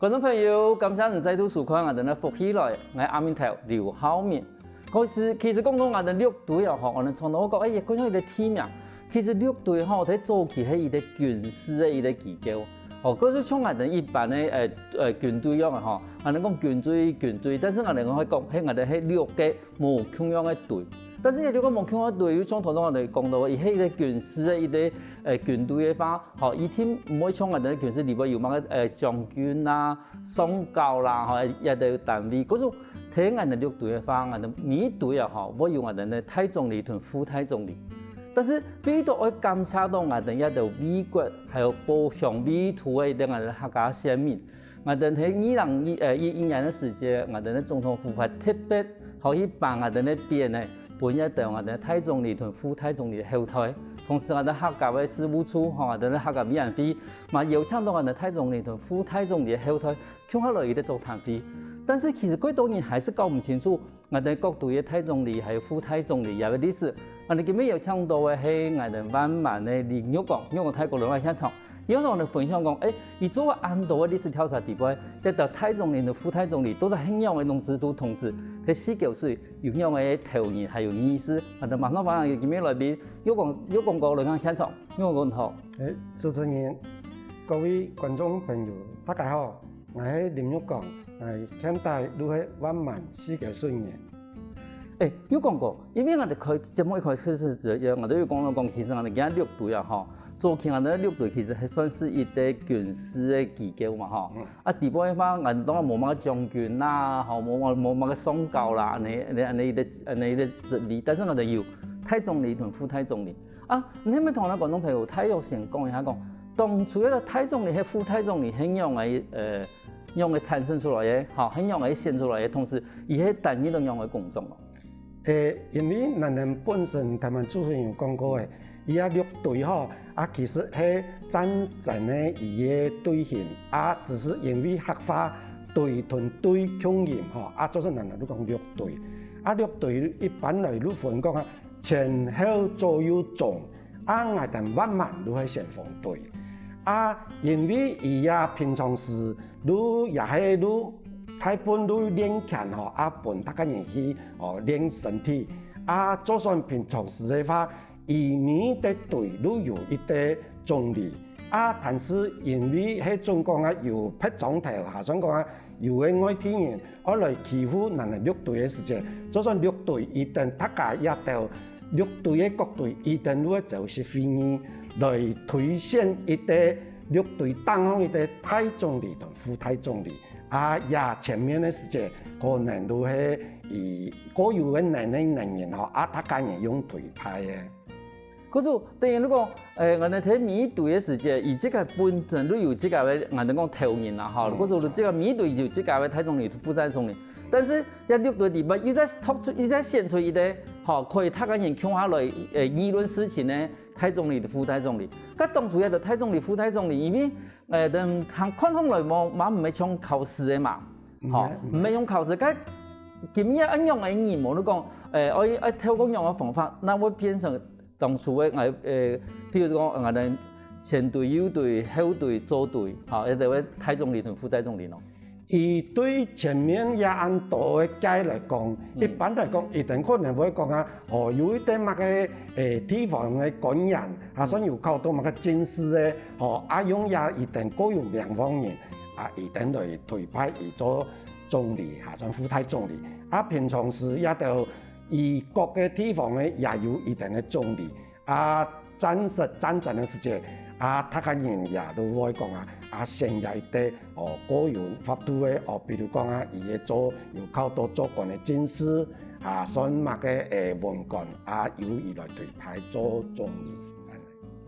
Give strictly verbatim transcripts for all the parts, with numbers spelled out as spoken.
觀眾朋友，感謝你再度收看𠊎等个福氣來，𠊎阿明頭劉浩明。其實，其實講到𠊎等六堆啊，吼，𠊎等常常會講，哎，看到一個地名，其實六堆吼，在早期係一個軍事个一個機構。哦，可是像𠊎等一般个，呃，呃，軍隊樣个吼，𠊎等講軍隊，軍隊，但是𠊎等會講，嘿，𠊎等係六個無共樣个堆。但是這六個無共樣个堆，又像頭先𠊎等講到，佢係一個軍事个一個，呃，軍隊个話， 吼，一定毋會像𠊎等个軍事裡背有麼个，呃，將軍啊、上校啦，吼，這兜單位。可是在𠊎等六堆个話，𠊎等每一堆啊，吼，會有𠊎等个大總理同副大總理。但是為著愛感謝到𠊎等這兜為國，還有保鄉衛土个𠊎等客家先民，𠊎等在二零一，呃，一一年个時節，𠊎等个總統府還特別，吼，去頒𠊎等个匾呢， 分這兜𠊎等大總理同副大總理个後代，同時𠊎等客家个事務處，吼，𠊎等客家委員會，嘛邀請到𠊎等大總理同副大總理个後代，共下來一個座談會。但是其實幾多人還係搞毋清楚，𠊎等各堆个大總理還有副大總理這個歷史。𠊎等今晡日邀請到个係𠊎等萬巒个林玉光，玉光大哥來到現場。 佢同𠊎等分享講，欸，佢做恁多个歷史調查底背，這兜大總理同副大總理到底係仰般个制度，同時在四溝水有仰般个頭人還有意思。𠊎等馬上歡迎今晡日來賓，玉光，玉光哥來到現場，玉光哥你好。欸，主持人，各位觀眾朋友，大家好，𠊎係林玉光，𠊎現在就係萬巒四溝水人。 欸，玉光哥，因為𠊎等開節目一開始時節，𠊎等有講到講，其實𠊎等今六堆啊，吼，早期𠊎等六堆其實還算係一個軍事个機構嘛，吼。啊，底背个話，𠊎等當然無麼个將軍啦，吼，無，無，無麼个上校啦，恁呢，恁呢，恁呢一個，恁呢一個職位，但是𠊎等有大總理同副大總理。 啊，你係毋係同𠊎等觀眾朋友大約先講一下講，當初該個大總理係副大總理係仰般个，呃，仰般个產生出來个，吼，係仰般个選出來个，同時佢係擔任到仰般个工作哦？欸，因為𠊎等本身頭先主持人有講過个，佢這六堆吼，啊，其實係戰爭个佢个隊形，啊，只是因為客話堆同隊共音吼，啊，做成𠊎等就講六堆。啊，六堆一般來就分講啊， 前後左右中，啊，𠊎等萬巒就係先鋒隊。啊，因為佢也平常時就也係就大部分就練拳吼，啊，分大家人去，哦，練身體。啊，就算平常時个話，佢每一個隊就有一個總理。啊，但是因為係準講啊，有別莊頭，還算講啊，有个外地人 愛來欺負𠊎等六堆个時節，就算六堆佢等大家這兜六堆个各隊佢等就會召集會議，來推選一個六堆當中一個大總理同副大總理。啊，這前面个時節，可能就係佢各有个能力能人吼，啊，大家人用推派个。 可是等於如果，呃，𠊎等在每一堆个時節，佢自家本身就有自家个，𠊎等講頭人啦，吼。嗯。可是這個每一堆有自家个大總理、副大總理，但是這六堆裡背，佢再突出，佢再選出一個，吼，可以大家人共下來，呃，議論事情个大總理、副大總理。該當初這個大總理、副大總理，因為，呃，等看，看起來無，嘛毋係像考試个嘛，吼，嗯，毋係用考試。該今日恁樣个人無，你講，呃，愛，愛透過仰个方法，那會變成 當初个，呃，呃，譬如講，𠊎等前隊、右隊、後隊、左隊，吼，一個个大總理同副大總理喏。佢對前面這恁多个界來講，嗯。一般來講，佢等可能會講啊，哦，有一個麼个，欸，地方个官員，啊，算有考到麼个進士个，吼，啊，用這佢等各有名望人，啊，佢等來推派佢做總理，啊，算副大總理。啊，平常時這兜 佢各个地方个也有佢等个總理。啊，戰時戰爭个時節，啊，大家人也都會講啊，啊，選這一個，哦，各有法度个，哦，比如講啊，佢个做，有考到做官个進士，啊，算麼个，欸，文官，啊，由佢來推派做總理。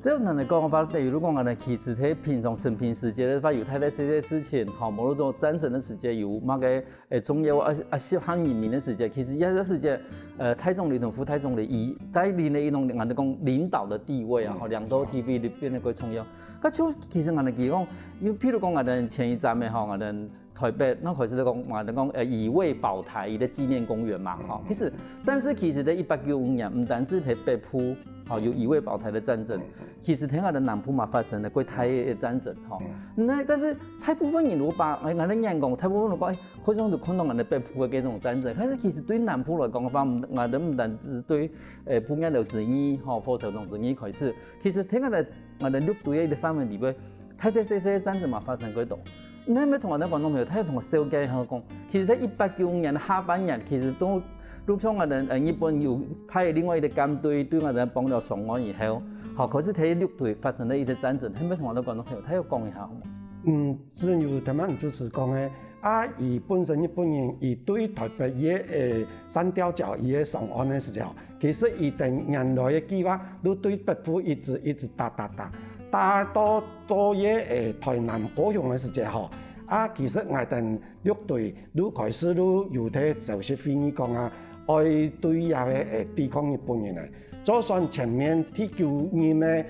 照恁樣講个話，等於講恁樣，其實在平常生平時節个話，有大大細細事情，吼，無論做戰爭个時節，有麼个，欸，重要啊，啊，適合人民个時節，其實這個時節，呃，大總理同副大總理，佢帶領个一種，𠊎等講領導个地位啊，嗯。吼，領導地位就變得較重要。該就其實𠊎等講，因為譬如講，𠊎等前一站个吼，𠊎等 台北，該開始就講，𠊎等講，呃，以衛保台，佢个紀念公園嘛，吼。嗯。其實，但是其實在一八九五年，毋單止在北部，吼，有乙未保台个戰爭，其實在𠊎等南部嘛發生了過大个戰爭，吼。那但是大部分人如果把，哎，𠊎等眼光，大部分人講，哎，好像就看到𠊎等北部个這種戰爭，但是其實對南部來講个話，𠊎等毋單只對，呃，八月六之二，吼，火燒莊之二開始，其實在𠊎等，𠊎等六堆个範圍裡背，大大細細个戰爭嘛發生過多。 你係毋係同𠊎等觀眾朋友，大家同𠊎紹介一下講，其實在一八九五年下半年，其實都，都像𠊎等，呃，日本有派另外一個艦隊對𠊎等挷了上岸以後，好，可是在六堆發生了一個戰爭，係毋係同𠊎等觀眾朋友，大家講一下好無？嗯，正如頭先主持講个，啊，佢本身日本人，佢對台北个，呃，三貂角佢个上岸个時節吼，其實佢等原來个計劃，都對北部一直，一直打，打，打，打到，到个，呃，台南、高雄个時節吼， 啊，其實𠊎等六堆都開始都有在召集會議講啊，愛對這个，呃，抵抗日本人个。就算前面第九任个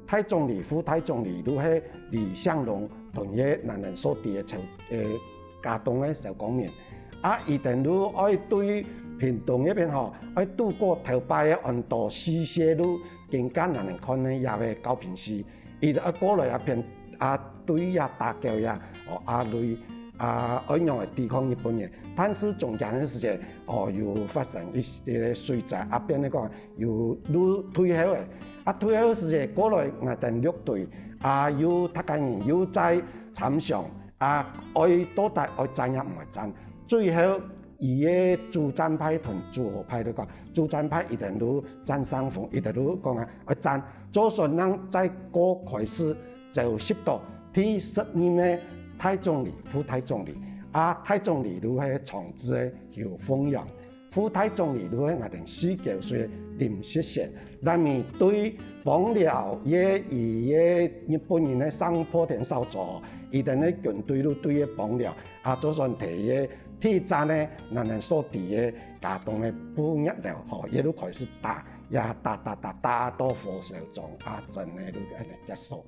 大總理、副大總理都係李相榮同佢个男人所在个朝，呃，佳冬个蕭光明。啊，佢等都愛對屏東該片吼，愛渡過頭擺个安多四線路，經過𠊎等看个這个高屏溪。 佢就愛過來這片，啊，對這打狗呀，哦，啊，類，啊，愛仰仔抵抗日本人。但是中間个時節，哦，有發生一些水災，啊，變成講有路退後个。啊，退後个時節過來，𠊎等六堆，啊，又大家人又再參詳，啊，愛到底愛戰也毋愛戰。最後， 佢个主戰派同主和派都講，主戰派一定都佔上風，一定都講啊，愛戰。就算人再過開始召集到第十任个大總理、副大總理，啊，大總理都係長治个邱鳳陽，副大總理都係𠊎等四九歲个林錫賢。但面對枋寮个佢个日本人个上破天掃帚，佢等个軍隊都對个枋寮，啊，就算提个 第一站呢，𠊎等所知个佳冬个布業樓吼，也都開始打，也打打打打到火燒莊啊，戰呢都恁呢結束。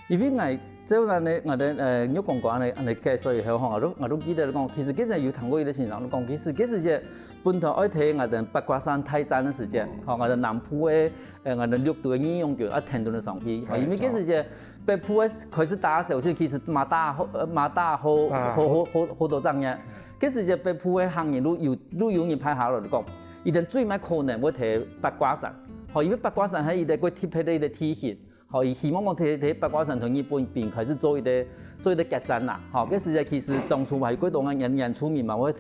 因為𠊎照𠊎等𠊎等呃玉光哥恁呢恁呢解說以後吼，𠊎都𠊎都記得講，其實其實有聽過一個先生講，其實其實係本頭愛提𠊎等八卦山大戰个時間，吼，𠊎等南部个 呃，𠊎等六堆个義勇軍啊，跈等上去。因為該時節北部个開始打小時，其實嘛打好，呃，嘛打好，好好好好多仗呢。該時節北部个行人都有都有人派下來講，佢等最毋可能會提八卦山，吼，因為八卦山係一個過特別个一個地形，吼，佢希望講提提八卦山同日本兵開始做一個做一個決戰啦，吼，該時節其實當初還有幾多个原原住民嘛，會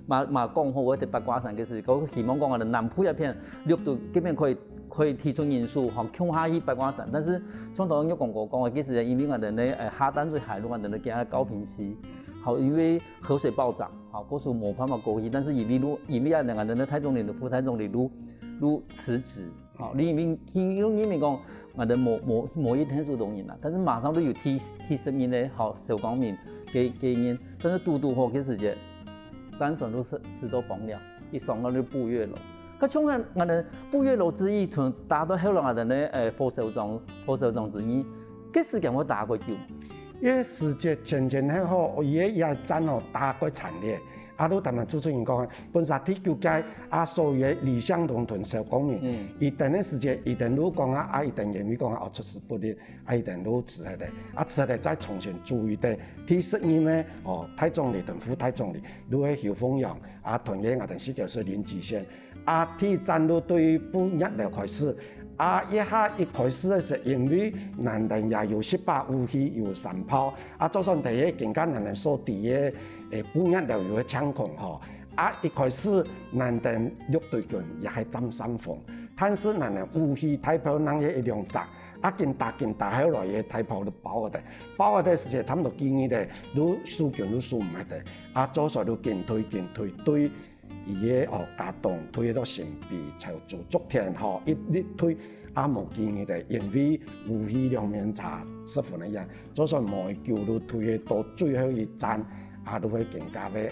嘛嘛講好，𠊎在八卦山个時，𠊎希望講𠊎等南部一片，六堆這片可以可以提出人手，吼，共下去八卦山。但是像頭先玉光哥講个，其實因為𠊎等呢，呃，下淡水海路，𠊎等呢行到高屏溪，好，因為河水暴漲，好，故所無辦法過去。但是因為路因為恁呢，𠊎等呢大總理、副大總理都都辭職， 吼，你因為因為因為講，𠊎等無無無一天數當然啦，但是馬上都有第第十名个，吼，小光明个个人，但是堵堵好个時節，戰船都駛駛到枋寮，一上到就步月樓。該像𠊎𠊎等步月樓之一，同打到後來𠊎等个，呃，火燒莊，火燒莊之二，該時間會打幾久？該時節前前後後，佢个野戰哦，打過慘烈。 啊，你頭先主持人講个，本身第九屆啊，所有个李相榮同蕭光明，佢等个時節，佢等都講啊，啊，佢等認為講啊，哦，出師不利，啊，佢等都辭下來，啊，辭下來再重新組一個第十任个，哦，大總理同副大總理，都係邱鳳陽，啊，同个𠊎等四九歲林吉先，啊，第一站都對步月樓開始， 啊，一下一開始个時，因為𠊎等也有十把武器，有山炮，啊，就算第一間間𠊎等所知个，誒，步月樓有个情況吼，啊，一開始𠊎等六堆軍也係佔上風，但是𠊎等武器大炮能有一兩隻，啊，緊打緊打，後來个大炮都爆个，爆个時節差毋多幾日个，都守軍都守毋下个，啊，就所以都緊退緊退，對 佢个哦，佳冬退到新埤，朝朱竹田吼，一直退啊，無幾日个，因為武器兩面差十分个遠，就算無幾久都退到最後一站，啊，都會經過个，誒，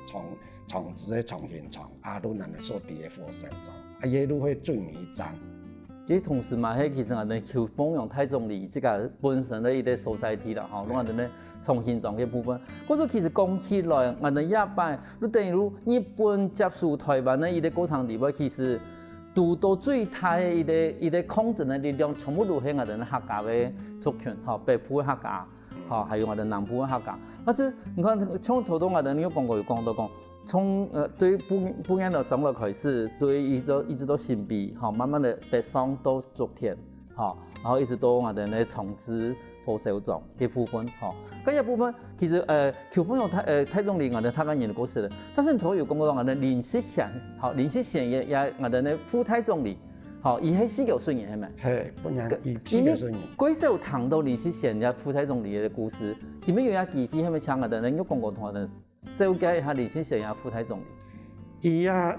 長長治个長興莊，啊，都𠊎等所知个火燒莊，啊，也都會最尾一站。 其實同時嘛，係其實𠊎等邱鳳陽大總理自家本身个一個所在地啦，吼，𠊎等个長興莊个部分。故所其實講起來，𠊎等這擺就等於日本接收臺灣个一個過程裡背，其實堵到最大个一个一个抗爭个力量，全部都係𠊎兜客家个族群，吼，北部个客家，吼，還有𠊎兜南部个客家。但是你看，像頭頭𠊎兜有講過，有講到講，從呃對布布源个商來開始，對一直到一直到新埤，吼，慢慢个北上到竹田，吼，然後一直到𠊎兜个長治、火燒庄个部分，吼，該一部分其實呃邱鳳雄大呃大總理𠊎兜大家人都過識了，但是你頭有講到𠊎兜林錫賢，吼，林錫賢也也𠊎兜个副大總理，吼，佢係四九水人係無？係，本人佢四因為九水人。過少聽到林錫賢个副大總理个故事，今晡日有這機會，係無請𠊎兜个玉光哥同𠊎兜紹介一下林錫賢个副大總理。佢啊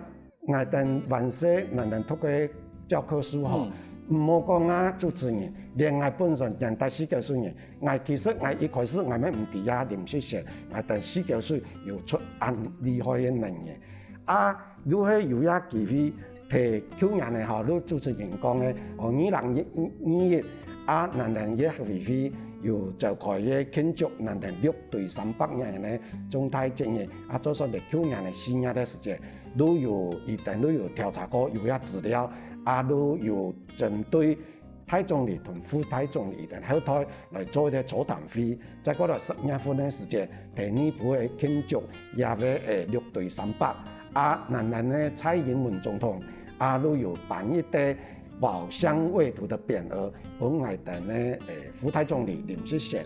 ，𠊎兜還細，𠊎兜讀个教科書吼，毋好講啊主持人，連𠊎本身人在四九水人，𠊎其實𠊎一開始𠊎乜毋知啊林錫賢，𠊎兜四九水有出恁厲害个能人。啊，又係有這機會提舊年个吼，就主持人講个，哦，二零二一啊，𠊎兜个客委會有召開个慶祝𠊎兜六堆三百年个重大節日，啊，就算在舊年个四月个時節， 都有佢兜都有調查過，有這資料，啊都有針對大總理同副大總理个後代來做一個座談會，再過來十月份个時節，第二部个慶祝這個誒六堆三百，啊，𠊎兜个蔡英文總統啊都有頒一個寶相位圖个匾額，分𠊎兜个誒副大總理林錫賢。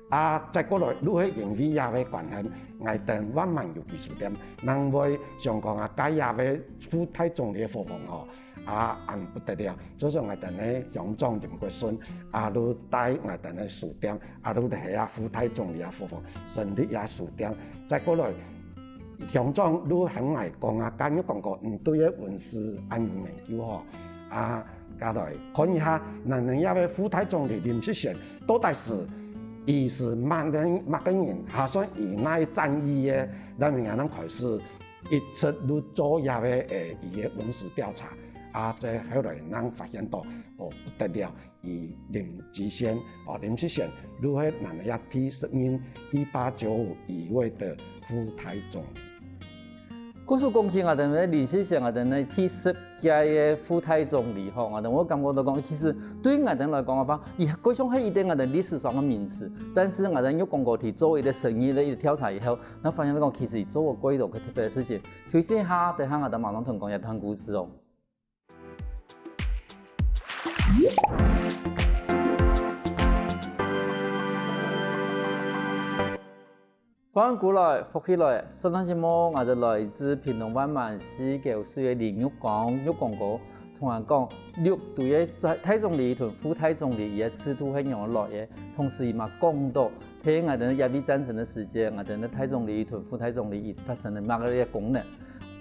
啊，再過來，就係因為這個關係，𠊎兜萬巒有機書店，正會想講啊，該這個副大總理个伙房吼，啊，恁不得了，就係𠊎兜个鄉長林國順，啊，就帶𠊎兜个書店，啊，就係啊副大總理个伙房，成立這書店。再過來，鄉長就喊𠊎講啊，該玉光哥，你對个文史恁有研究吼，啊，該來看一下，𠊎兜這個副大總理林錫賢 到底係佢係麼个麼个人，還算佢哪戰役个，該名人開始一直都做這個誒佢个文史調查，啊，這後來正發現到，哦，不得了，佢林錫賢，哦，林錫賢就係𠊎兜這第十任一八九五乙未个副大總理。 故所講起𠊎兜个林錫賢，𠊎兜个第十屆个副大總理吼，𠊎兜𠊎感覺到講，其實對𠊎兜來講个話，佢過像係一個𠊎兜歷史上个名詞，但是𠊎兜玉光哥去做一個深入个一個調查以後，正發現到講，其實佢做過幾多个特別个事情。休息一下，等下𠊎兜馬上同你講這段故事哦。 歡迎過來，福氣來！上段節目，𠊎兜來自屏東萬巒四九水个林玉光，玉光哥，同𠊎講，六堆个大大總理同副大總理，佢个制度係仰般來个，同時佢嘛講到，在𠊎兜這位戰爭个時節，𠊎兜个大總理同副大總理佢發生了麼个个功能。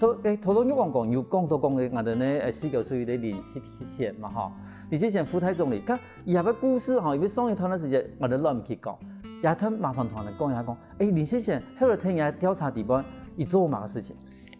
頭誒，頭頭玉光哥有講到講个，𠊎兜个誒四九水个林錫賢嘛吼，林錫賢副大總理，該佢个故事吼，因為上一段个時節，𠊎兜來毋及講，這段麻煩同𠊎兜講一下講， 誒，林錫賢後來在你个調查底背，佢做麼个事情？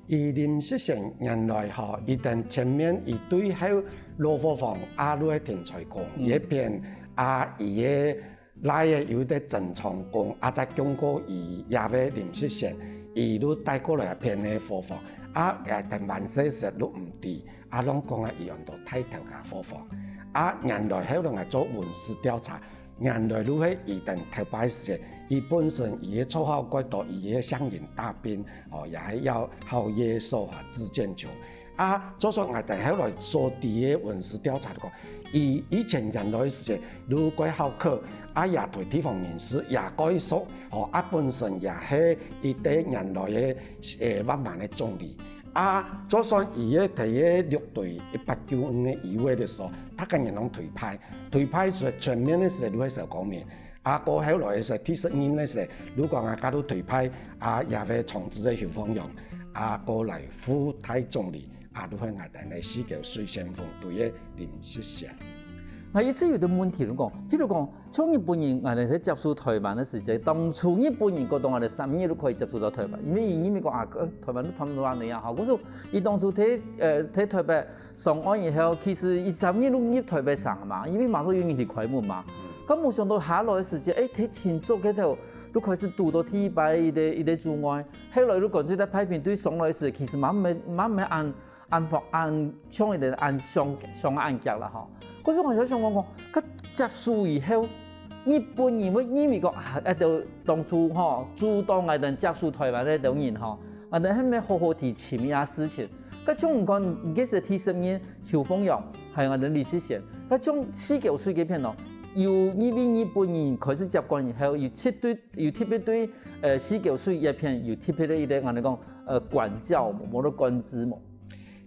佢林錫賢原來吼，佢等前面佢對後老伙房啊，就係陳彩虹，佢片啊，佢个倈仔有一個陳長工，啊，再經過佢這個林錫賢，佢就帶過來片个伙房，啊，誒，等萬歲時就毋知，啊，攏講啊，佢安到大頭家伙房，啊，原來後來𠊎做文史調查， 原來就係佢等頭擺時，佢本身佢个綽號改到佢个鄉人大兵，哦，也係要好夜守啊，志堅強。啊，就算𠊎等後來所知个文史調查講，佢以前原來時就過好客，啊，也對地方人士也過熟，哦，啊，本身也係佢等原來个誒萬巒个總理。啊，就算佢个第一六堆一八九五个一月个時候，大家人攏推派， 推派出全面个時就係蕭光明，啊，過後來个時，第十任个時，就講啊，加入推派啊，也會重置个邱鳳雄，啊，過來副大總理，啊，就係𠊎等个四九水先鋒隊个林錫賢。𠊎一直有個問題，就講，譬如講，像日本人，𠊎等在接觸台灣个時節，當初日本人覺得𠊎等三日就可以接觸到台灣，因為因為講啊，台灣都差不多恁樣哈。可是佢當初在呃在台北 上岸以後，其實佢三日就入台北城嘛，因為馬上有人去開門嘛。該無想到下來个時節，誒，在清朝該頭就開始堵到第一擺一個一個阻礙，後來就乾脆在派兵隊上來時，其實嘛毋係嘛毋係恁恁方恁像一个恁相相恁遽啦吼。可是𠊎就想講講，佢接受以後，日本人會認為講啊，一兜當初吼，主動來等接受台灣个兜人吼，啊，等係毋係好好地尋一下事情。該像你講，你這時第十年邱鳳陽，還有𠊎等李世賢，該像四九水這片哦，有因為日本人開始接管以後，有特別對，有特別對呃四九水這片有特別个一個，𠊎等講呃管教無，無得管制無。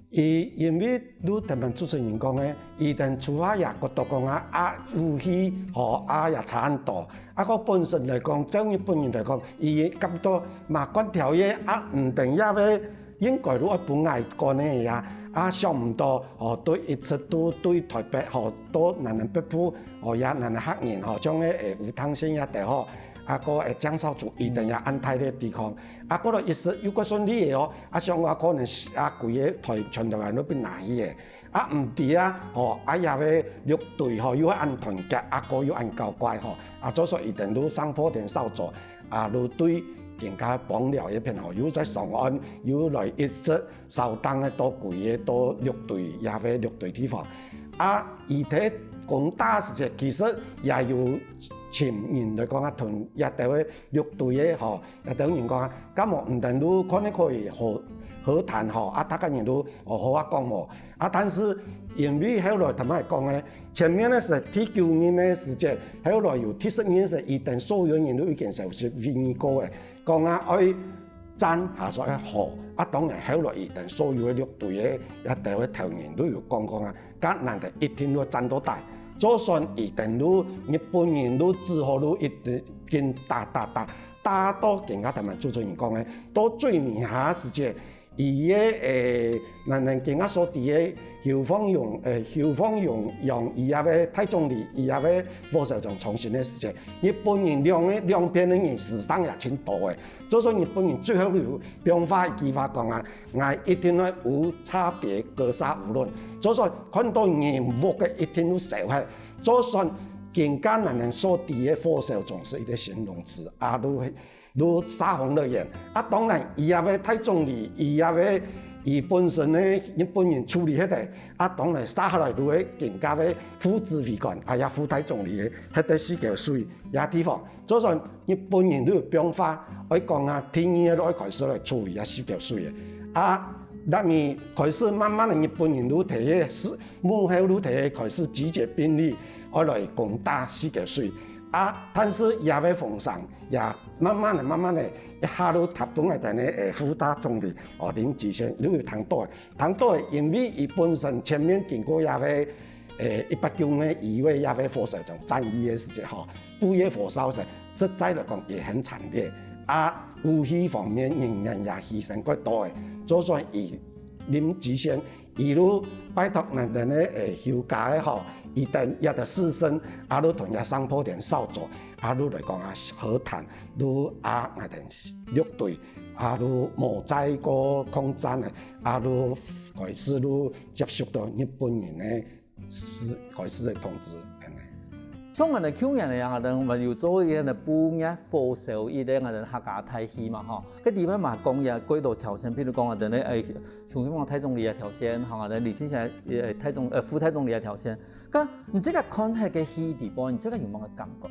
佢因為如頭先主持人講个，佢等除下也覺得講啊，啊武器吼啊也差很多，啊个本身來講，照日本人來講，佢感覺馬關條約啊毋等也會應該如愛分𠊎管个呀，啊想毋到吼，對一直都對台北吼，到南南北部吼也南南客人吼，像个誒吳湯縣也得吼，啊个誒江少祖佢等也恁大个地方，啊過來一直又過順利个哦。 啊，像𠊎可能啊，規个台全台灣都分拿去个。啊，毋知啊，吼，啊，也个六堆吼，又恁團結，啊，个又恁搞怪吼，啊，做說一定都上破點少做，啊，都對更加幫了一片吼，又在上岸，又來一直掃蕩个到規个到六堆，也个六堆地方。啊，佢在攻打時節，其實也有尋人來講啊，同也兜个六堆个吼， 也等人講啊，該無毋等都可能可以和和談吼，啊，大家人都哦好啊講無。啊，但是因為後來他們講呢，前面个是第九任个時節，後來有第十任个時，佢等所有人都已經消息會議過个，講啊愛戰，下說愛和，啊，當然後來佢等所有个六堆个也等个頭人都有講講啊， 該難得一定會戰到底。就算佢等都日本人都只好都一直緊打打打，打到更加頭先主持人講个，到最尾下時節，佢个誒，人人更加所知个邱鳳陽，誒邱鳳陽陽佢个大總理，佢个火燒場重新个時節，日本人兩个兩片个人死傷也真多个。就算日本人最後有放話一句話講啊， 𠊎一定會無差別格殺勿論。就算看到人屋个一定會燒忒，就算更加難人所知个火燒總是一個形容詞啊，都都殺紅了眼。啊，當然，佢也會大總理，佢也會佢本身个日本人處理忒个，啊，當然殺下來都會更加个副指揮官，啊，也副大總理个，忒个四九水，也地方。 就算日本人都有放話，愛講啊，第二个愛開始來處理啊四九水个。啊，那麼開始慢慢个日本人都提个是，幕後都提个開始集結兵力，愛來攻打四九水。啊，但是也會封城，也慢慢个、慢慢个，一下都踏分个等个誒副大總理哦林吉先，都有談到个。 談到个，因為佢本身前面經過也个，誒，一八九五个一月也个火燒場戰役个時節吼，八月火燒時，實在來講也很慘烈。啊，武器方面人員也犧牲過多个，就算佢林吉先一路拜託等等个，誒，邱家个吼，佢等也得士紳，啊，都同佢上破點少佐，啊，都來講啊和談，都啊，𠊎等六堆，啊，都無再過抗戰个，啊，都 開始都接觸到日本人个時，開始个統治恁呢。像𠊎等舊年个樣，𠊎等有做一個个布業火燒一個𠊎等客家大戲嘛吼，該裡背嘛講也幾多條線，譬如講𠊎等个誒，像講大總理个條線，吼，𠊎等李先生誒大總誒副大總理个條線，該你這個看係个戲裡背，你這個有麼个感覺？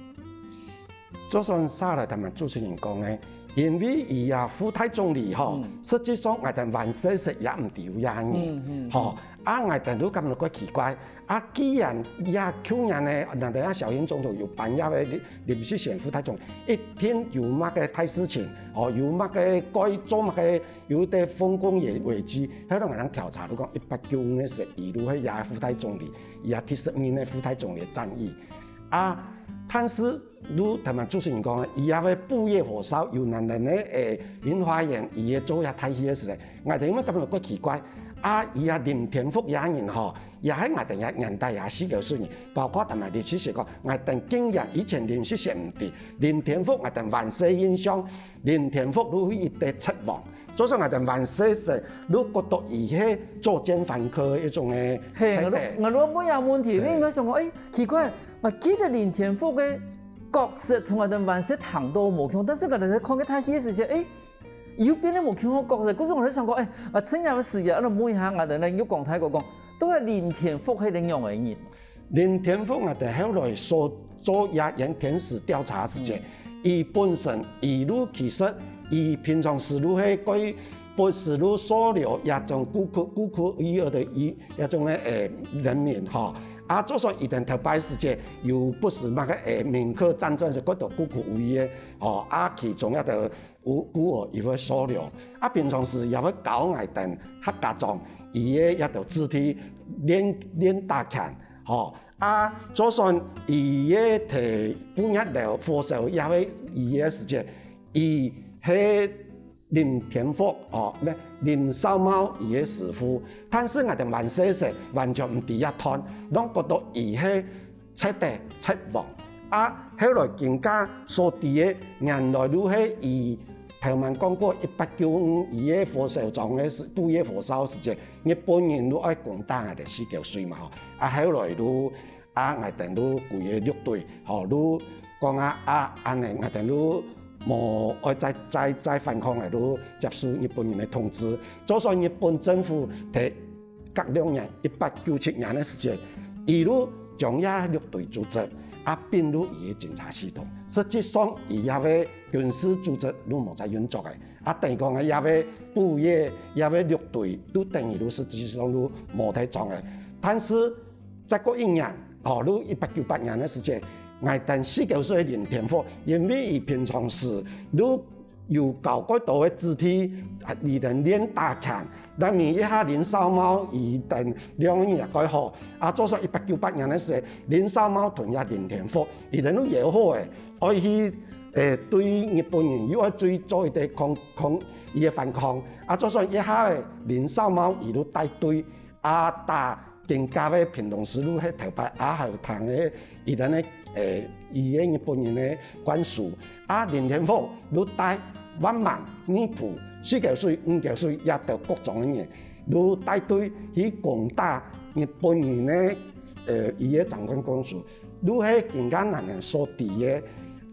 就算下來，頭先主持人講个，因為佢也副大總理吼，實際上𠊎等還細細也毋知有這人，吼，啊𠊎等都感覺過奇怪。啊既然也舊年呢，𠊎等啊小英總統有頒這个臨時選副大總理，一定有麼个大事情，哦，有麼个該做麼个，有兜豐功偉績，後來𠊎等調查都講一八九五个時，佢都係這副大總理，佢也第十任个副大總理个戰役。啊，但是 如頭先主持人講个，佢也个布業火燒，有男人个誒，林花園，佢也做下大戲个時節，𠊎等有無感覺過奇怪？啊，佢也林天福這人吼，也係𠊎等這年代也四九水人，包括頭先林先生講，𠊎等竟然以前林先生毋知，林天福𠊎等還細印象，林天福都係一個賊王，就算𠊎等還細時，都覺得佢係作奸犯科个一種个，係，我都我都問這問題，因為想講，誒，奇怪，𠊎記得林天福个 角色同𠊎等還細聽到無共，但是𠊎等在看該大戲个時節，誒，又變得無共樣个角色。故所𠊎就想講，欸，啊，趁這个時節，啊，來問一下𠊎等个玉光大哥講，到底林天福係个仰仔人？林天福𠊎等後來所做這間田史調查个時節，佢本身佢就其實佢平常時就係該不時就收留這種孤苦孤苦無依个佢這種个，欸，人民吼。啊，就算佢等頭擺時節有不時麼个，欸，閩客戰爭時，該兜孤苦無依个吼，啊，其中一个 孤孤兒佢會收留。啊，平常時也會教𠊎等客家庄佢个這兜子弟練練打拳，吼。啊，就算佢个提布業樓火燒也會佢个時節，佢係林天福，哦，毋係，林少貓佢个師傅。但是𠊎等還細細，完全毋知這段，攏覺得佢係 賊仔賊王。啊，後來更加所知个，原來就係佢頭先講過一八九五佢个火燒庄个時，布業火燒時節，日本人就愛攻打𠊎等四溝水嘛吼。啊，後來就，啊，𠊎等就歸个六堆，吼，就講啊，啊，恁呢𠊎等就無愛再再再反抗了，就接受日本人个統治。就算日本政府在 隔兩年，一八九七年个時節，佢就將這六堆組織啊併入佢个警察系統。實際上，佢這个軍事組織就無再運作了。啊，等於講，這个布業，這个六堆，就等於就實際上就無再做了。但是，再過一年，哦，就一八九八年个時節，𠊎等四溝水个林天福，因為佢平常時就 有教過多个子弟，啊，佢等練打拳，但係一下林少貓佢等兩个人也蓋好。啊，就算一八九八年个時，林少貓同這林天福，佢等都約好个，愛去，欸，對日本人又愛追做一个抗抗，佢个反抗。啊，就算一下个林少貓佢都帶隊， 啊，打更加个屏東西路个頭擺，啊，還有聽个佢等个，欸，佢个日本人个官署，啊，林天福就帶萬巒、二埔、四溝水、五溝水這兜各庄个人，就帶隊去攻打日本人个，呃，佢个長官公署，就係今下𠊎等所知个，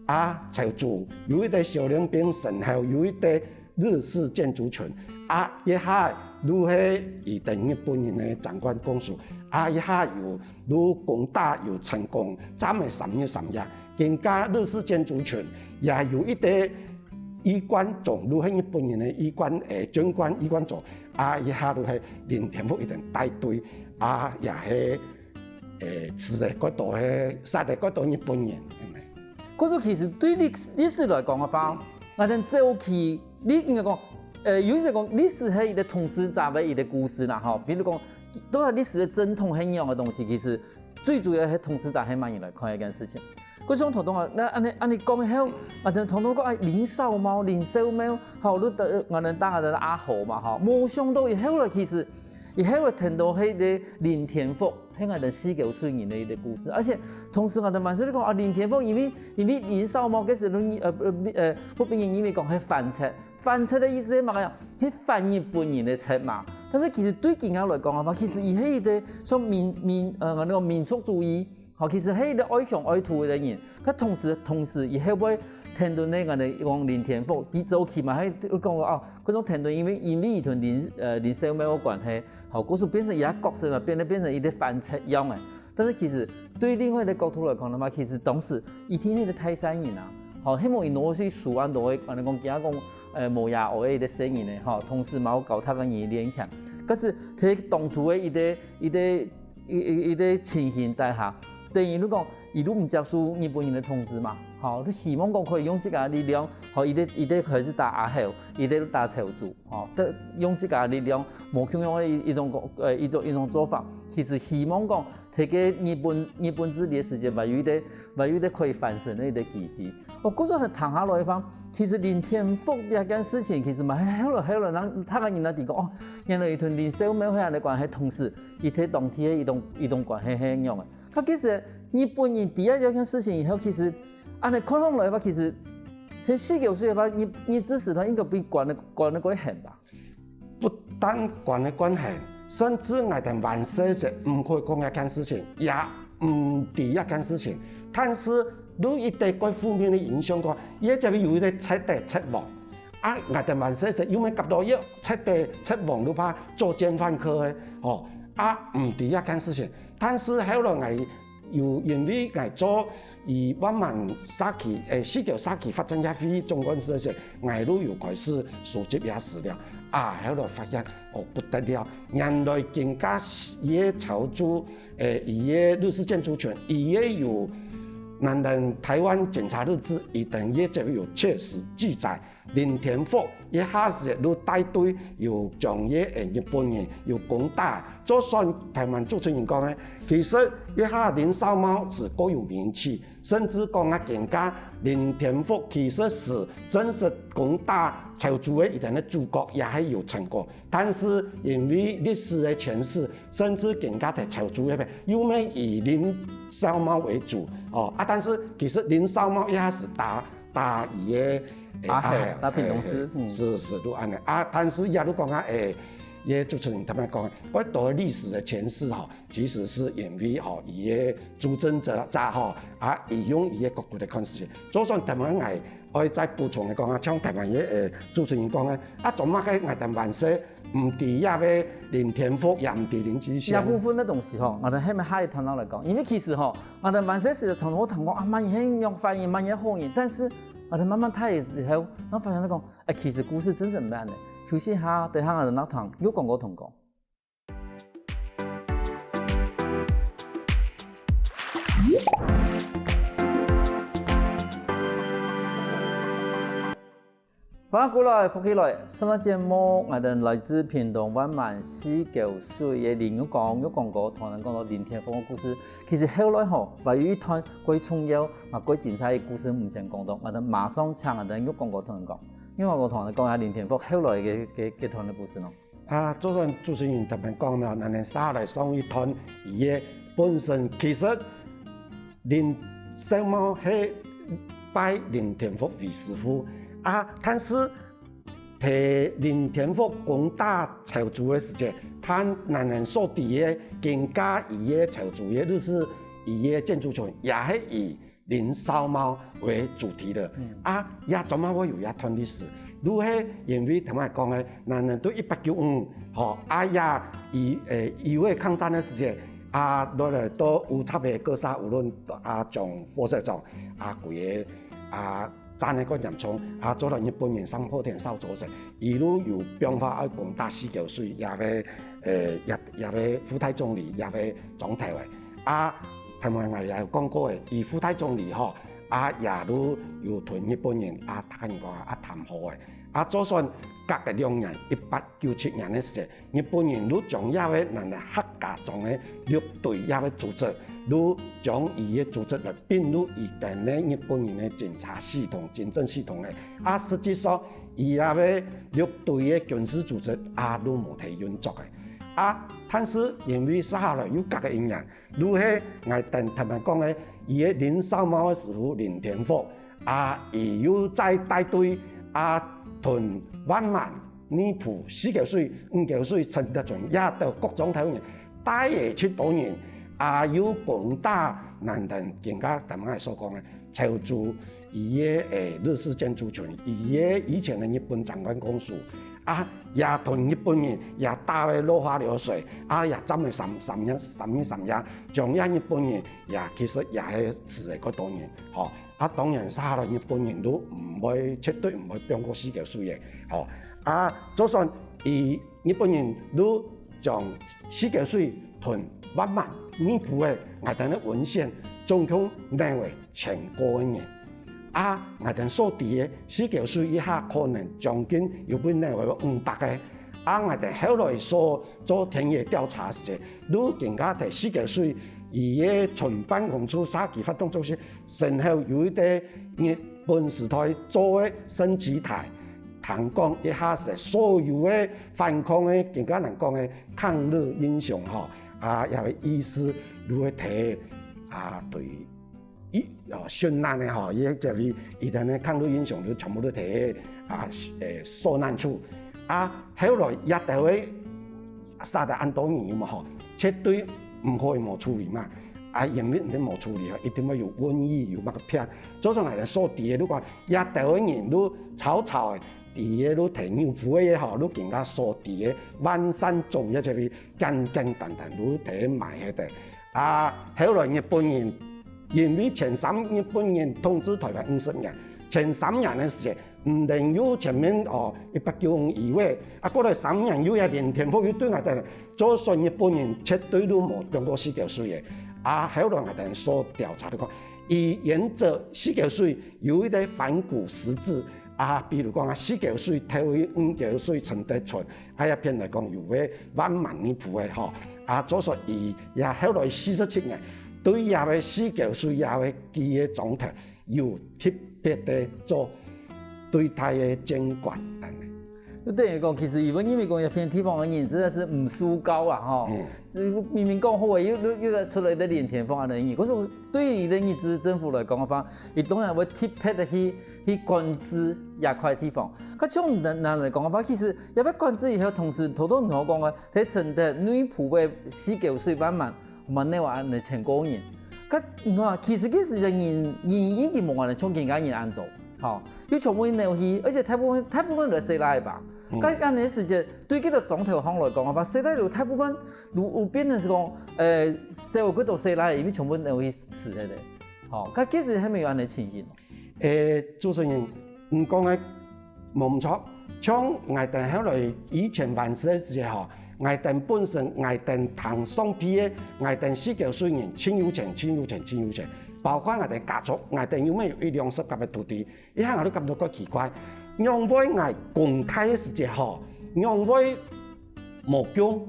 啊，潮州有一个小林兵，身後有一个 日式建築群。啊，一下就係佢等日本人个長官公署，啊，一下有就攻打有成功，佔个三日三夜。今下日式建築群也有一个衣冠冢，就係日本人个衣冠，欸，軍官衣冠冢，啊，一下就係林天福佢等帶隊，啊，也係，欸，死个蓋多，係殺个蓋多日本人。 故所其實對歷歷史來講个話，𠊎等早期，你應該講，呃，有一些講歷史係一个統治者个一个故事啦，吼。比如講，到底歷史个正統係仰个東西，其實最主要係統治者係麼人來看一件事情。故所像頭先啊，該恁呢恁呢講後，𠊎等頭先講，欸，林少貓、林少貓，吼，你等𠊎等大家都阿豪嘛，吼，無想到佢後來其實，佢後來聽到係个林天福， 係𠊎等四溝水人个一个故事。而且同時𠊎等還識講啊，林天福因為因為林少貓該時，呃，呃，呃，不，別人認為講係反賊，反賊个意思係麼个呀？係反日本人个賊嘛。但是其實對今下來講个話，其實佢係一个像民民，呃，那个民族主義，吼，其實係一个愛鄉愛土个人。佢同時同時佢後尾聽到該个講林天福，佢早期嘛係講哦，該種聽到因為因為佢同林，呃，林少貓个關係， 吼，故所變成佢个角色嘛，變得變成一个反賊樣个。但是其實對另外一个角度來講个話，其實當時佢定係一个大善人啊，吼，希望佢拿去收恁多个，恁呢講，今下講，呃，無爺哀个一个細人呢，吼，同時嘛有教讀个語言練拳。可是在當初个一个一个一一一个情形底下，等於就講，佢就毋接受日本人个統治嘛，吼，就希望講可以用自家个力量，吼，佢个佢个開始打阿豪，佢个打潮州。 吼，得用自家个力量，無共樣个一一種，呃，一種一種做法。其實希望講，在該日本日本治理个時節，還有一个還有一个可以翻身个一个機會。哦，故所聽下來个話，其實林天福這件事情，其實嘛，後來後來人大家人也知講，哦，原來佢同林少貓係恁呢關係，同時佢在當地个一種一種關係係恁樣个。佢其實日本人知這件事情以後，其實恁呢看上來个話，其實在四溝水个話，日日治時代應該分管个管个較嚴吧？ 不但管个關係，甚至𠊎兜還細細毋會講這件事情，也毋知這件事情。但是有一个蓋負面个影響講，佢這位有一个賊仔賊王，啊，𠊎兜還細細，又毋係敆著藥，直直直往路怕作奸犯科个，吼，啊，毋知這件事情。但是後來𠊎又因為𠊎做以萬巒社區，誒，四郊社區發展協會總幹事个時，𠊎就有開始收集這資料，啊，後來發現，哦，不得了，原來今下个潮州，誒，佢个日式建築群，佢个有，咱等台灣警察日誌，佢等也就有確實記載， 林天福一下子就帶隊有將這，誒，日本人有攻打，就算台灣主持人講个，其實這下林少貓係過有名氣，甚至講啊，今下林天福其實係真實攻打潮州个一個个主角，也係有成功。但是因為歷史个前世，甚至今下在潮州該片，又毋係以林少貓為主，哦，啊，但是其實林少貓一下子打，打佢个 誒，阿海，阿海，打屏東市，誒，嗯。係，係，就恁樣。啊，但是也就講啊，誒，也主持人他們講，會多歷史个前世吼，其實係因為吼，佢个助陣者，者吼，啊，佢用佢个角度來看事情。就算台灣𠊎愛再補充个講啊，像台灣个，誒，主持人講个，啊，做麼个𠊎兜還細，毋知這个林天福，也毋知林志這部賢。分个東西吼，𠊎兜後面下一段落來講，因為其實吼，𠊎兜還細時常常會聽講啊，麼人係樣壞人，麼人係好人，但是𠊎兜慢慢大个時候，然後發現講， 哎，其實故事真正毋係恁呢。休息下，等下𠊎等聽，又講過同講。歡迎過來，福氣來！上个節目，𠊎等來自屏東萬巒四溝水个林玉光，玉光哥同𠊎等講到林天福个故事。其實後來吼，還有一段蓋重要、嘛蓋精彩个故事，毋曾講到，𠊎等馬上請𠊎等玉光哥同𠊎等講。 玉光哥同𠊎等講下林天福後來个，个，个段个故事呢？啊，就像主持人頭先講呢，𠊎等接下來上一段，佢个本身其實林少貓係拜林天福為師傅啊，但是在林天福攻打潮州个時節，佢𠊎等所知个今下佢个潮州个，就係佢个建築群，也係以 林少貓為主題个。嗯。啊，也做麼會有這段歷史？就係因為頭先講个，𠊎等對一八九五，吼，啊也，佢，誒，佢个抗戰个時節，啊，落來到烏賊个各社，無論啊，從火車站，啊，歸个，啊，戰个蓋嚴重，啊，做到日本人上破天燒灶个時，佢就有放話愛攻打四溝水，這个，誒，這，這个副大總理，這个總統个。 啊，頭先𠊎也有講過个，佢副大總理吼，啊，也就有同日本人啊，大家人講啊，啊，談和个。啊，就算隔个兩年，一八九七年个時，日本人就將這个𠊎等客家庄个六堆這个組織，就將佢个組織來併入佢等个日本人个警察系統、警政系統个。啊，實際上，佢這个六堆个軍事組織啊，就無忒運作个。啊，但是因為接下來又隔个一年， 就係𠊎等頭先講个，佢个林少貓个師傅林天福，啊，佢又再帶隊，啊，同萬巒、內埔、四溝水、五溝水、陳德全，這兜各莊頭人，帶个七多人，啊，又攻打𠊎等今下頭先所講个潮州 佢个，誒，日式建築群，佢个以前个日本長官公署，啊，也同日本人也打个落花流水，啊，也戰了三，三年，三日三夜，將這日本人也其實也係死个蓋多人，吼。啊，當然接下來日本人都毋會，絕對毋會放過四溝水个，吼。啊，就算佢日本人都將四溝水同萬巒、內埔个𠊎等个文獻總共摎个千過个人。 啊，𠊎等所知个四溝水一下可能將近有分內圍五百个。啊，𠊎等後來所做田野調查時，就更加在四溝水，佢个村辦公處社區活動中心，身後有一個日本時代做个升旗台，聽講一下係所有个反抗个，更加難講个抗日英雄吼，啊，也个意思，就會提啊，對 一，哦，殉難个吼，佢這位，佢等个抗日英雄就全部都在，啊，誒，受難處。啊，後來這兜个殺得恁多人有無吼，絕對毋可以無處理嘛。啊，因為你無處理，一定會有瘟疫，有麼个病。就算𠊎等所知个，你看，這兜个人都草草个，知个，都提牛埔个也好，都更加所知个萬善宗个這位簡簡單單都提賣忒个。啊，後來日本人因為前三日本人統治臺灣五十年，前三年个時間，毋單有前面哦一八九五以外，啊過來三年又係林天福又對𠊎兜做，所以日本人絕對都無中過四溝水个。啊，後來𠊎兜所調查就講，佢沿著四溝水有一個反古十字，啊，比如講啊，四溝水、頭尾五溝水、陳德春，啊，這片來講有个萬巒二埔个吼，啊，做所以也後來四十七年，對這个四溝水這个佢个莊頭有特別个做對待个監管恁呢。就等於講，其實佢兜認為講這片地方个人實在係毋輸高啊吼。嗯。明明講好个，又又又出來个林天福恁呢个人，可是對於佢个日治政府來講个話，佢當然會特別个去去管制這塊地方。該像恁樣來講个話，其實也愛管制以後，同時頭頭你講个，在承德內埔个四溝水、萬巒、萬巒恁呢千過人。該你看，其實該時節人人已經無恁呢像今个人恁多，吼，又全部扭去，而且大部分大部分都係細倈仔吧。嗯。該恁呢時節，對這個莊頭項來講个話，細倈仔大部分 就有變成係講，呃，少幾多細倈，因為全部都去死忒个。吼，該其實還無恁呢情形。誒，主持人，你講个無毋著，像𠊎兜後來以前還係个時節吼，𠊎兜本身𠊎兜聽上輩个，𠊎兜四溝水人盡有錢，盡有錢，盡有錢，包括𠊎兜家族，𠊎兜又乜有一兩十甲个土地， 一下𠊎都感覺較奇怪，仰會𠊎公大个時節吼，仰會無供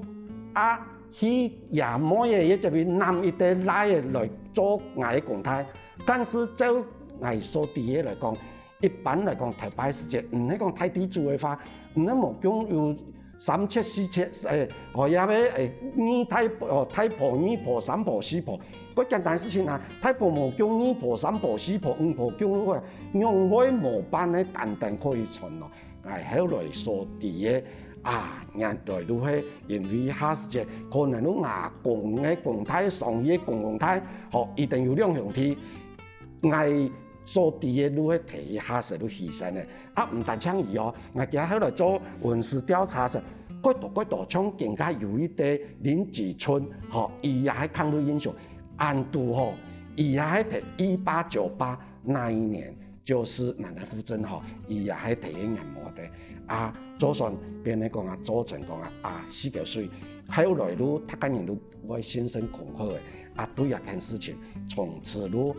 啊，去爺妹个這位男一代倈仔來做𠊎个公大。但是照𠊎所知个來講，一般來講，頭擺時節，毋係講大地主个話，毋係無供有 三尺四尺，誒，哦，也係，誒，二大，哦，大婆、二婆、三婆、四婆，該簡單事情啊，大婆無供二婆、三婆、四婆、五婆供个話，仰會無辦法單單可以存咯。𠊎後來所知个，啊，原來就係因為該時節，可能就吾公个公大、上佢个公公大，吼，一定有兩兄弟，𠊎 所知个就係第一下勢就犧牲个。啊，毋單淨佢哦，𠊎今後來做文史調查時，蓋多蓋多像更加有一個林子春，吼，佢也係囥到英雄，恁堵吼，佢也係在一八九八那一年，就是南投復振吼，佢也係第一年無个。啊，就算變成講啊，造成講啊，啊，四溝水，後來就逐個人都 會心生恐嚇个，啊，對這件事情，從此就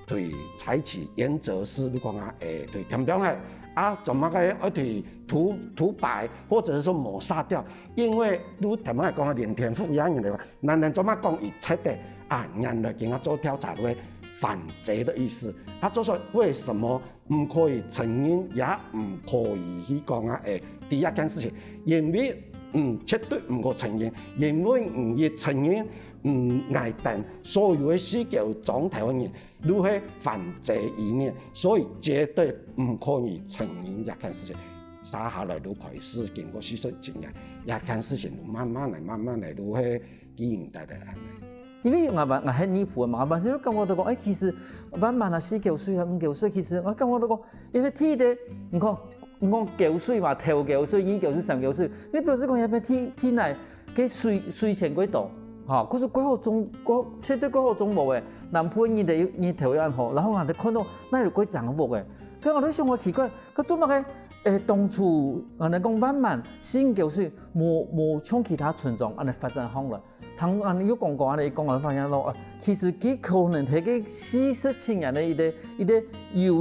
對採取原則式，就講啊，誒，對，點點个，啊，做麼个愛對土，土白，或者是說抹殺掉？因為就點樣來講啊，林天福這樣个話，人人做麼講佢賊个，啊，原來今下做調查就會反賊的意思。啊，就說為什麼 毋可以承認，也毋可以去講啊，誒，第一件事情，因為，嗯，絕對毋可承認，因為你一承認，嗯，𠊎兜所有个四溝庄頭个人都係反賊一面，所以絕對毋可以承認這件事情。接下來就開始經過四十幾年，這件事情就慢慢來、慢慢來就係 經營下來恁呢。因為𠊎嘛，𠊎係二埔个嘛，𠊎嘛係感覺到講，誒，其實萬巒啊、四溝水啊、五溝水，其實𠊎感覺到講，因為第一个，你看，你講溝水嘛，頭溝水、二溝水、三溝水，你表示講，這片地，地泥个水，水淺過多，吼，可是過好種，過，絕對過好種屋个，南部个日頭，日頭又恁好，然後𠊎就看到哪有過靚个屋个，所以𠊎就想講奇怪，該做麼个，誒，當初，𠊎等講萬巒、四溝水，無，無像其他村莊恁呢發展好了。 聽恁呢有講過恁呢，講來發現咯，呃，其實佢可能在該四十七年个一個，一個有，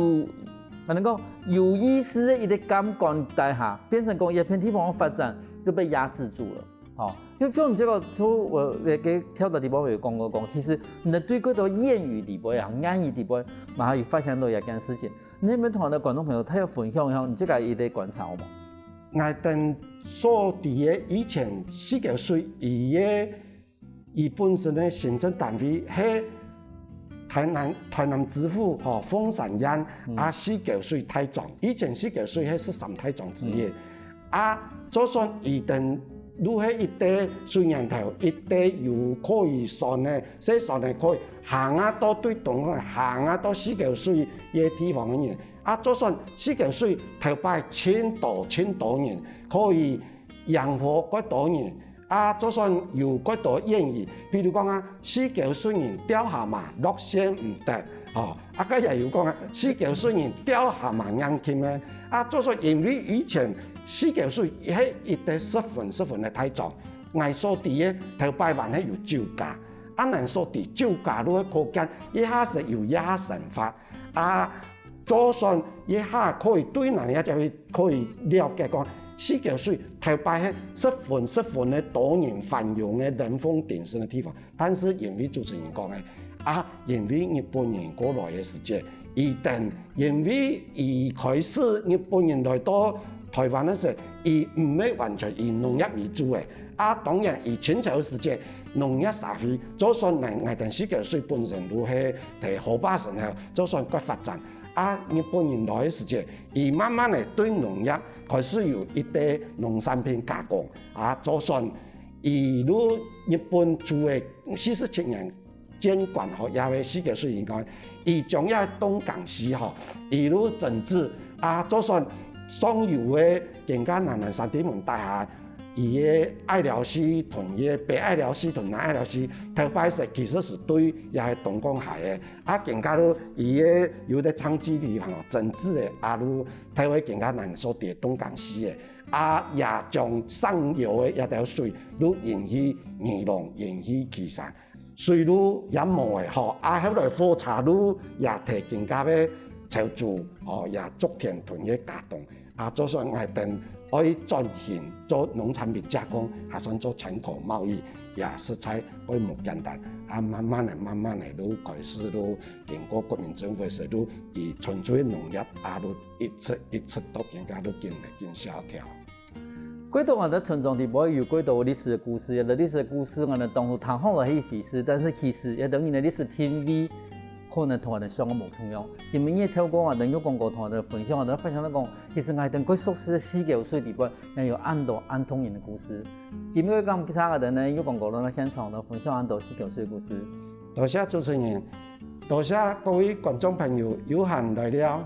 恁呢講，有意思个一個監管底下，變成講這片地方个發展就被壓制住了。吼，就像你這個，就𠊎，呃，該跳到底背有講過講，其實你對這個諺語底背啊，諺語底背，嘛有發現到一件事情。你有無同𠊎等觀眾朋友大家分享一下你這個一個觀察好無？ 𠊎等所知个以前四溝水佢个，佢本身个行政單位係臺南，臺南知府吼，鳳山縣，嗯。啊，四溝水大莊。以前四溝水係十三大莊之一。嗯。啊，就算佢等就係一垤水源頭，一垤有可以船个，細船个可以行啊到對東，行啊到四溝水个地方个人。啊，就算四溝水頭擺盡多盡多人，可以養活蓋多人，啊，就算有蓋多諺語，比如講啊，四溝水人釣蝦蟆落線毋得，吼，啊，該也有講啊，四溝水人釣蝦蟆硬頸个，啊，就算因為以前四溝水係一垤十分十分个大庄，𠊎所知个頭擺還係有酒家，啊，𠊎所知酒家就係可見一下係有一下生活，啊，就算一下可以對𠊎這隻可以了解講，四溝水頭擺係十分十分个多人繁榮个人風鼎盛个地方，但是因為主持人講个，啊，因為日本人過來个時節，佢等因為佢開始日本人來到台灣个時，佢毋係完全以農業為主个，啊，當然佢清朝个時節，農業社會，就算𠊎𠊎等四溝水本身就係在河壩上頭，就算蓋發展，啊，日本人來个時節，佢慢慢个對農業開始有一垤農產品加工，啊，就算佢就日本做个四十七年建館吼，也係四溝水人講，佢將這東港西吼，佢就整治，啊，就算上游个今下南南三地門底下，佢个愛寮溪同个北愛寮溪同南愛寮溪，頭擺係其實係對這个東港溪个，啊，今下就佢个有个長期地方吼，整治个啊，就頭个今下南所知个東港西个，啊，也將上游个這條水就引去宜蘭，引去旗山。 水路也無个吼，啊，後來火車路也提今下个潮州，吼，也竹田同个佳冬，啊，就算𠊎等愛轉型做農產品加工，還算做全球貿易，也實在會無簡單。啊，慢慢个、慢慢个就開始就經過國民政府个時就以純粹農業啊，就一直一直到今下就經濟緊蕭條。 過多𠊎兜村莊裡背有過多歷史个故事，這兜歷史个故事𠊎兜當初聽好來係一回事，但是其實這兜人个歷史定位可能同𠊎兜想个無共樣。今晡日透過𠊎兜玉光哥同𠊎兜分享，𠊎兜發現到講，其實𠊎兜蓋熟悉个四溝水裡背，也有恁多恁動人个故事。今晡日感謝𠊎兜呢玉光哥來到現場，同𠊎兜分享恁多四溝水个故事。多謝主持人，多謝各位觀眾朋友有閒來尞。